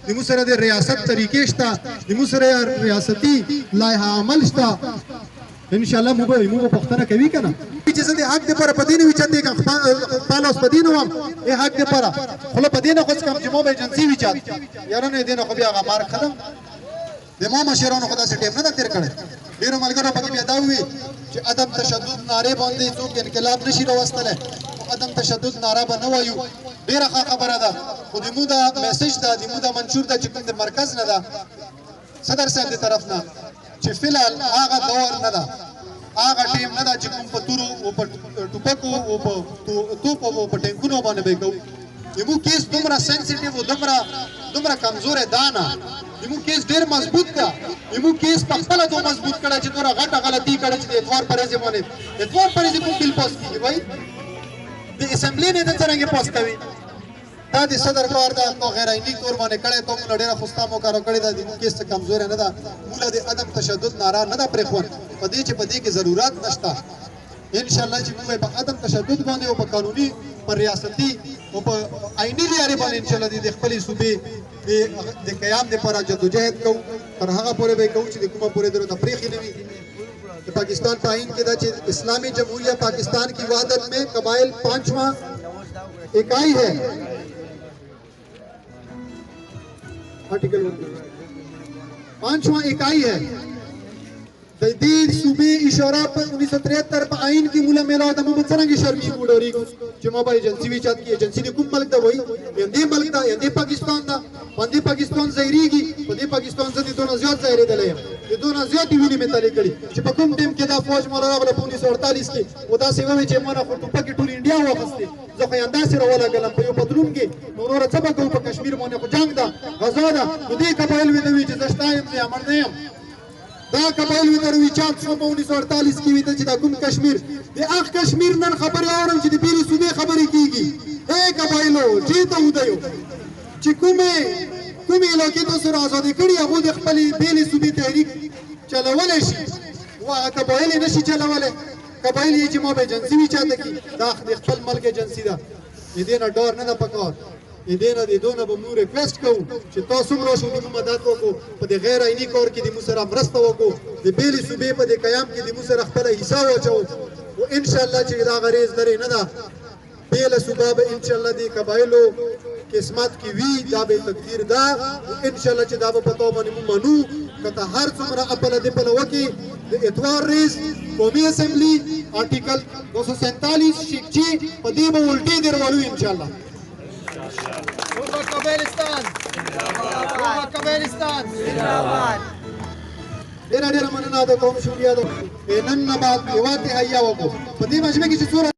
د موږ سره د ریاست طریقې شته، د موږ سره ریاستي لایحه عمل شته. ان شاء الله موږ به پوښتنه کوي کنه چې زه د حق دپاره په دې نه ویچتې کم، خپل اوس په دې نه وم ای حق دپاره خوله په دې نه خوڅ کم چې مو به ایجنسي ویچات. یاره نه دې نه خو بیا هغه مارک ښه ده. د ما مشرانو خو داسې ټیم نه ده تېر کړی. ډېرو ملګرو پکې بیا دا ووي چې عدم تشدد نارې باندې څوک انقلاب نشي راوستلی، خو عدم تشدد ناره به نه وایو. ډېره ښه خبره ده، خو د مو دا میسج ده، د مو دا منشور ده چې کوم د مرکز نه ده، صدر صاحب د طرف نه، چې فلحال هغه دور نه ده، هغه ټیم نه ده چې کوم په تورو او په ټوپکو او په توپو او په ټینکونو باندې به کوو. زموږ کیس دومره سنسیټیو او دومره کمزوری دا نه، زموږ کیس ډېر مضبوط ده. زموږ کیس په خپله دوه مضبوط کړی چې دومره غټه غلطي کړې چې د اتوار پر ورځې باندې، اتوار پر ورځې کوم بل پاس کېږي؟ وایي د اسمبلې نه د څرنګه پاس کوي؟ دا د صدر کار ده. تو غیر آئیني کور باندې کړی، تو مونږ ډېره خوستا مو کارو کړې ده. زموږ کیس څه کمزوری نه ده. مونږ د عدم تشدد ناره نه ده پرېښود په دې چې په دې کې ضرورت نشته. ان شاء الله چې موږ په عدم تشدد باندې او په قانوني، په ریاستي او په آئیني لارې باندې ان شاء الله د خپلې صوبې د قیام دپاره جدوجهد کوو. تر هغه پورې به یې کوو چې د کومه پورې درته پرېښې نه وي. د پاکستان په آئین کې دا چې اسلامي جمهوریہ پاکستان کی وحدت میں قبائل پانچواں اکائی ہے، آرٹیکل پانچواں اکائی ہے. د دې صوبې اشاره په 1973 په آئین کې مولا میلاو ده. موږ څرنګه شرمېږو، ډارېږو چې ما به ایجنسي ویچات کی؟ ایجنسي د کوم ملک ده؟ وایي یندې ملک ده، یندې پاکستان ده. په دې پاکستان ظاهرېږي، په دې پاکستان زه د دونه زیات ظاهرېدلی یم، د دونه زیاتې وینې مې تلې کړي چې په کوم ټیم کې دا فوج ماله راغله په 1948 کې و داسې ووی چې ما نه خو ټوپکې ټول انډیا واخیستې، زه خو یې همداسې راولګلم په یو پتلون کې. نو وروره څه به کوو؟ په کشمیر باندې خو جنګ ده، غزا ده. نو دې قبایل وي ته وي چې زه شته یم، زه امر نه یم. دا قبایل وي تر ویچات شو په 1948 کې وي ته چې دا کوم کشمیر د اخ کشمیر نن خبرې اورم چې د بېلې صوبې خبرې کېږي. ای قبایلو چې ته وده یو چې کومې علاقې تاسو را ازادې کړي، هغو د خپلې بېلې صوبې تحریک چلولی شي، و هغه قبایل یې نه شي چلولی. قبایل یې چې ما به ایجنسي وي چاته کي، دا د خپل ملک ایجنسي ده. د دې نه ډار نه ده پکار. د دې نه د دوی نه به موږ ریکویسټ کوو چې تاسو هم راشو د موږ مدد وکړو، په دې غیر آئیني کار کې د موږ سره مرسته وکړو، د بېلې صوبې په دې قیام کې د موږ سره خپله حصه واچوو. او انشاءالله چې دا غریز لرې نه ده، بېله صوبه به انشاءالله د قبایلو قسمت کې وي، دا به تقدیر ده. او انشاءالله چې دا به په تو باندې موږ منو. که ته هر څومره اپله دې پله وکړې، د اتوار ریز قومي اسمبلی آرټیکل 247 شق 6 په دې به الټې درولو انشاءالله. ډېره ډېره مننه د قوم شکریه ده. نن نه بعد یوه تهیه وکړو په دې مجمع کې چې څومره